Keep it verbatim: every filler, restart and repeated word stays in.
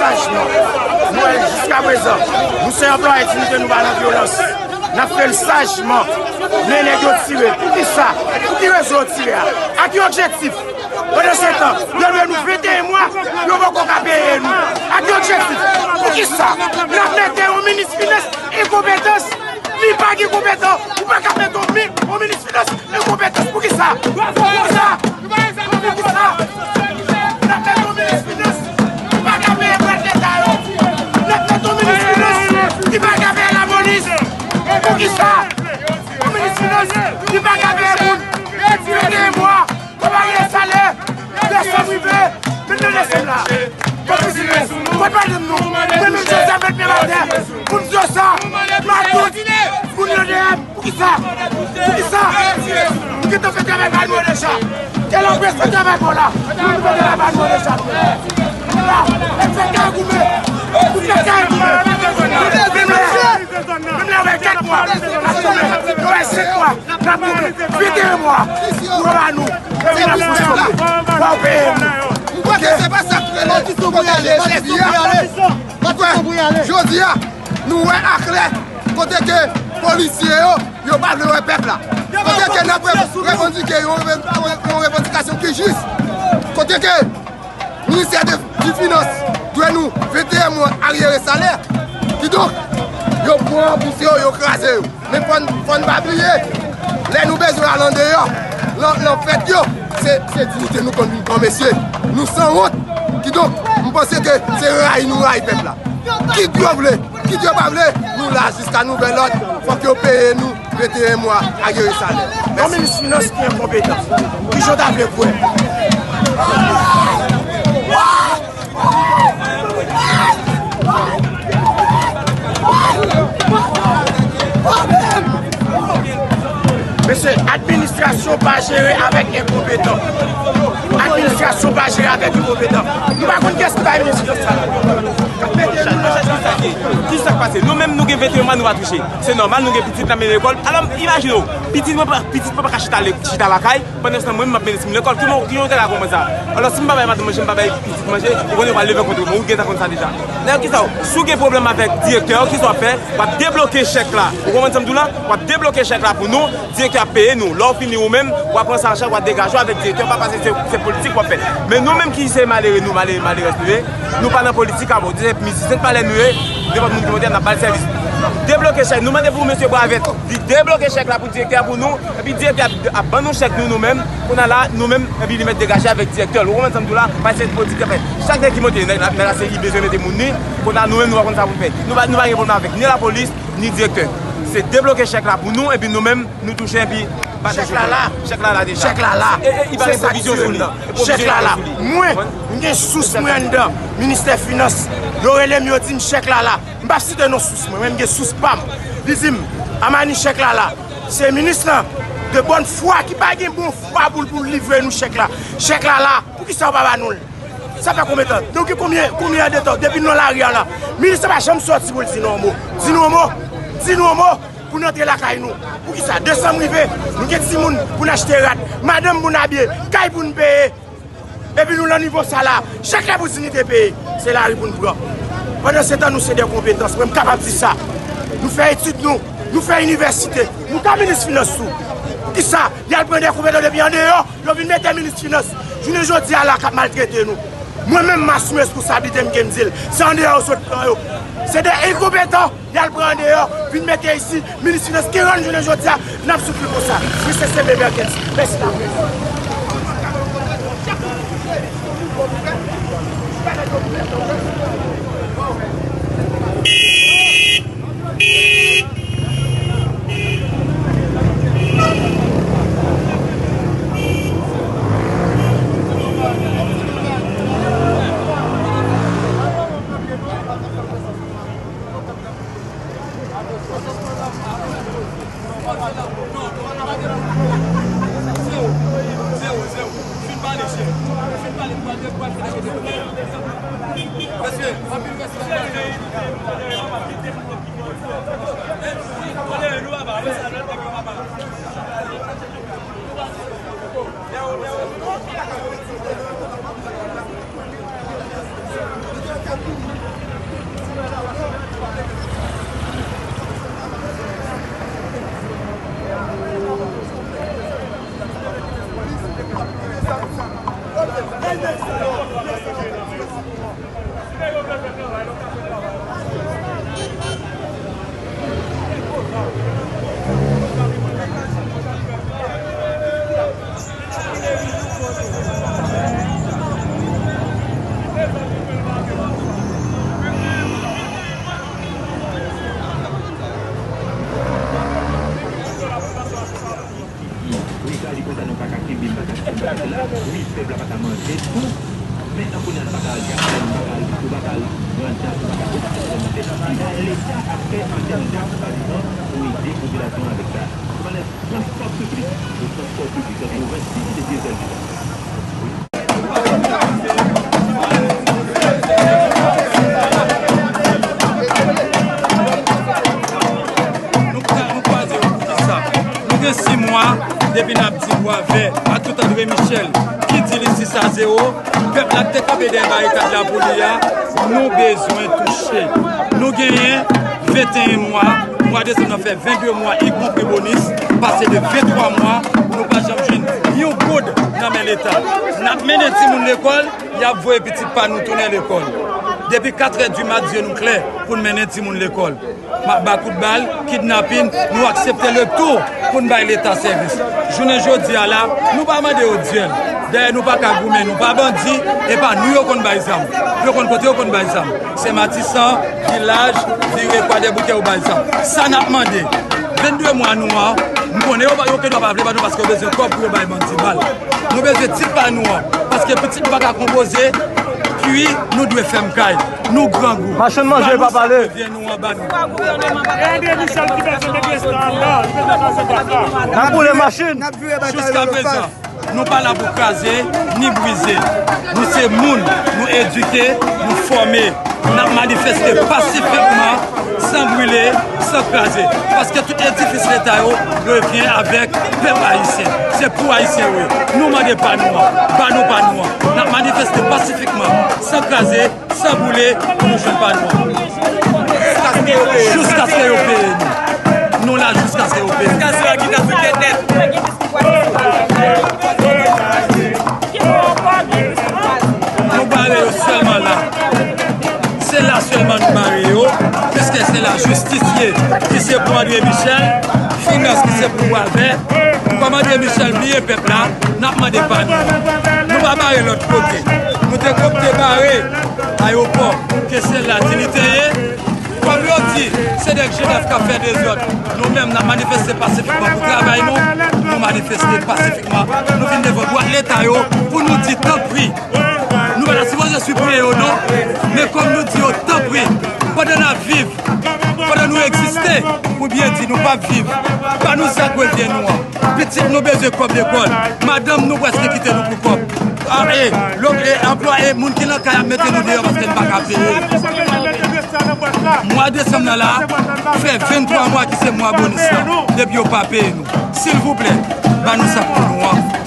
Sajman. Nou wè jiskaprezan, nou se anplwaye diyite, nou pa nan vyolans. N ap fè l sajman. Men nèg yo tire. Poukisa? Pou ki rezon yo tire a? Ak ki objektif? Pandansetan, yo dwe nou venteyen mwa, yo poko ka peye nou. Ak ki objektif? Poukisa? N ap mete yon minis finans enkonpetans. Li pa gen konpetan. Ou pa ka mete yon mi-, yon minis finans enkonpetans. Poukisa? Poukisa? Poukisa? N ap mete yon minis finans ki pa ka peye prèt leta yo. N ap mete yon minis finans ki pa ka peye lapolis. Poukisa? Yon minis finans ki pa ka peye moun. Venteyen mwa. Konpanye salè, desanm rive, vennde desanm la. Kot vizitè? Kot madanm nou? Mwen menm Jozèf met pye m atè pou m di yo sa. Matout, moun yo dèyè m. Poukisa? Poukisa? Nou gentan fè travay pa nou an deja. Kèl anprès fè travay pa w la? Nou fè travay pa nou an deja. La, e fè kay goumen. Nou fè kay goumen. Menm lè, menm lè w fè kat mwa, nou fè senk mwa. N ap goumen. Venteyen mwa. Pou yo ba nou. Epi n ap fonksyone. Fò yo peye nou. Ou kwè ke se pa sa k rele kote ke chèf ye a? Ou kwè? Jodi a, nou wè aklè kote ke polisye yo, yo pa vle wè pèp la. Kote ke n ap re-, revandike yon reven-, yon revandikasyon ki jis. Kote ke Ministè de, di Finans dwe nou venteyen mwa aryere salè. Kidonk, yo pran bous yo, yo kraze yo. Men fò n, fò n pa bliye, lè nou bezwen al andeyò, lan, lan fèt yo, se, se diyite nou konn vin pran, mesye. Nou sanwont. Kidonk, m panse ke se rayi nou rayi pèp la. Kit yo vle, kit yo pa vle, nou la jiska nouvèl òd. Fòk yo peye nou venteyen mwa aryere salè. Yon minis finans ki enkonpetan. Kijan w ta vle kwè? Mesye, administrasyon pa jere avèk enkonpetan. Administrasyon pa jere avèk enkonpetan. Nou pa konn kiyès ki bay minis finans sa la. K ap mete nou nan... Ki sa k pase? Nou menm, nou gen venteyen mwa, nou pa touche. Se nòmal, nou gen pitit n ap mennen lekòl. Alò, imajine w, pitit mwen pa, pitit mwen pa ka chita le-, chita lakay, pandan se tan mwen menm m ap mennen timoun lekòl. Ki mo-, ki jan w te ka konprann sa? Alò, si m pa bay madanm manje, m pa bay pitit manje, ou konnen yo pral leve kont mwen. Ou gentan konn sa deja. Nèg, ki sa w? Si w gen pwoblèm avèk direktè, ki sa w ap fè? W ap debloke chèk la. Ou konprann sa m di w la? W ap debloke chèk la pou nou. Direktè ap peye nou. Lè w fini ou menm, w ap pran sa an chaj, w ap degaje w avèk direktè, pa pase se, se politik w ap fè. Men nou menm ki se malere nou, malere, malerèz nou ye, nou pa nan politik avè w. Se mizisyen palè nou ye, nenpòt moun ki monte, n ap ba l sèvis. Debloke chèk, nou mande pou mesye Bravèt, li debloke chèk la pou direktè a pou nou, epi direktè ap, ap ban nou chèk nou, nou menm, kounye a la, nou menm, epi li mèt degaje avèk direktè l. Ou konprann sa m di w la? Pase se politik k ap fè. Chak nèg ki monte, nèg la, nèg la se li bezwen mete moun li, kounye a nou menm nou pa konn sa pou n fè. Nou pa, nou pa gen pwoblèm avèk ni lapolis, ni direktè. Se debloke chèk la pou nou, epi nou menm, nou touche epi pa touche. Chèk la la. Chèk la la deja. Chèk la la. E, e, li pa gen pwovizyon sou li. Chèk la la. Mwen, m gen sous mwen anndan Ministè Finans. Yo rele m, yo di m chèk la la. M p ap site non sous mwen, men m gen sous pa m. Li di m, Amani, chèk la la. Se minis lan, de bòn fwa, ki pa gen bon fwa pou l, pou l livre nou chèk la. Chèk la la. Poukisa w pa ba nou l? Sa fè konbyen tan? Nou gen konbyen, konbyen an de tan depi nou nan lari a la? Minis lan pa janm sòti pou l di nou yon mo. Di nou yon mo. Di nou yon mo pou n antre lakay nou. Poukisa? Desanm rive, nou gen timoun pou n achte rad, madanm pou n abiye, kay pou n peye. Epi nou nan nivo sa la, chèk la pou diyite peye. Se lari pou n pran. Pandan se tan, nou se de konpetans. Mwen, m kapab di sa. Nou fè etid nou. Nou fè inivèsite. Nou ka minis finans tou. Poukisa? Y al pran de konpetan depi andeyò. Yo vin mete minis finans jounen jodi a la k ap maltrete nou. Mwen menm, m asime responsablite m ke m di l. Se andeyò yo sot pran yo. Se de enkonpetan y al pran andeyò, vin mete isi, minis finans ki rann jounen jodi a, n ap soufri konsa. Misye se bebe an kèt. Mèsi laprès. Epi n ap di bwavè a tout André Michel ki di li sis a zewo. Pèp la k te kanpe dèyè barikad la pou li a, nou bezwen touche. Nou genyen venteyen mwa, mwa desanm nan fè vennde mwa, ikonpri bonis, pase de venntwa mwa, nou pa janm jwenn yon goud nan men Leta. N ap mennen timoun lekòl, y ap voye pitit pa nou tounen lekòl. Depi katrè di mat, zye nou klè pou n mennen timoun lekòl. M ap ba kout bal, kidnapin, nou aksepte le tou pou n bay Leta sèvis. Jounen jodi a la, nou pa mande yo dyèl. Dayè, nou pa ka goumen, nou pa bandi, e pa nou yo konn bay zam. Yo konn kote yo konn bay zam. Se Matisan, Vilaj, vire Kwadèboukè yo bay zam. Sa n ap mande, vennde mwa nou an, m konnen yo, yo gendwa pa vle ba nou paske yo bezwen kòb pou yo bay bandi bal. Nou bezwen tit pa nou an, paske pitit nou pa ka konpoze, pi nou dwe fèm kay. Nou grangou. Machann manje pa pale. Ba nou sa k revyen nou an, ba nou. E André Michel ki bezwen mete Esther anndan, li bezwen kase pòt la. N ap boule machin. Jiskaprezan, nou pa la pou kraze ni brize. Nou se moun, nou edike, nou fòme. N ap manifeste pasifikman, san brile, san kraze. Paske tout edifis Leta yo, yo vyen avèk pèp ayisyen. Se pou Ayisyen yo ye. Nou mande pa nou an, ba nou pa nou an. N ap manifeste pasifikman, san kraze, san boule, pou nou jwenn pa nou an. Jiskaske yo peye nou. Nou la jiskaske yo peye nou. Jiskaske yo kite nou tèt nèt. Nou bare yo sèlman la. Se la sèlman nou bare yo, piske se lajistis ye, ki se pou André Michel, finans ki se pou bwavè. Kòm André Michel bliye pèp la, n ap mande pa nou. Nou pa bare lòt kote. Nou te kòpte bare ayewopò, ke se la di li te ye. Kòm yo di, se nèg Jenèf k ap fè dezòd. Nou menm, n ap manifeste pasifikman pou travay nou. Nou manifeste pasifikman. Nou vin devan bwat Leta yo pou nou di tanpri. Nou pa ta sipoze sipriye yo non. Men kòm nou di yo tanpri, pandan n ap viv, pandan nou egziste, pou byen di nou p ap viv, ba nou sa k revyen nou an. Pitit nou bezwen kòb lekòl. Madanm nou prèske kite nou pou kòb. A, e, lòt, e, anplwaye, moun ki nan kay ap mete nou deyò paske n pa ka peye. Mwa desanm nan la, fè venntwa mwa ki se mwa bonis la, depi yo pa peye nou. Silvouplè, ba nou sa k pou nou an.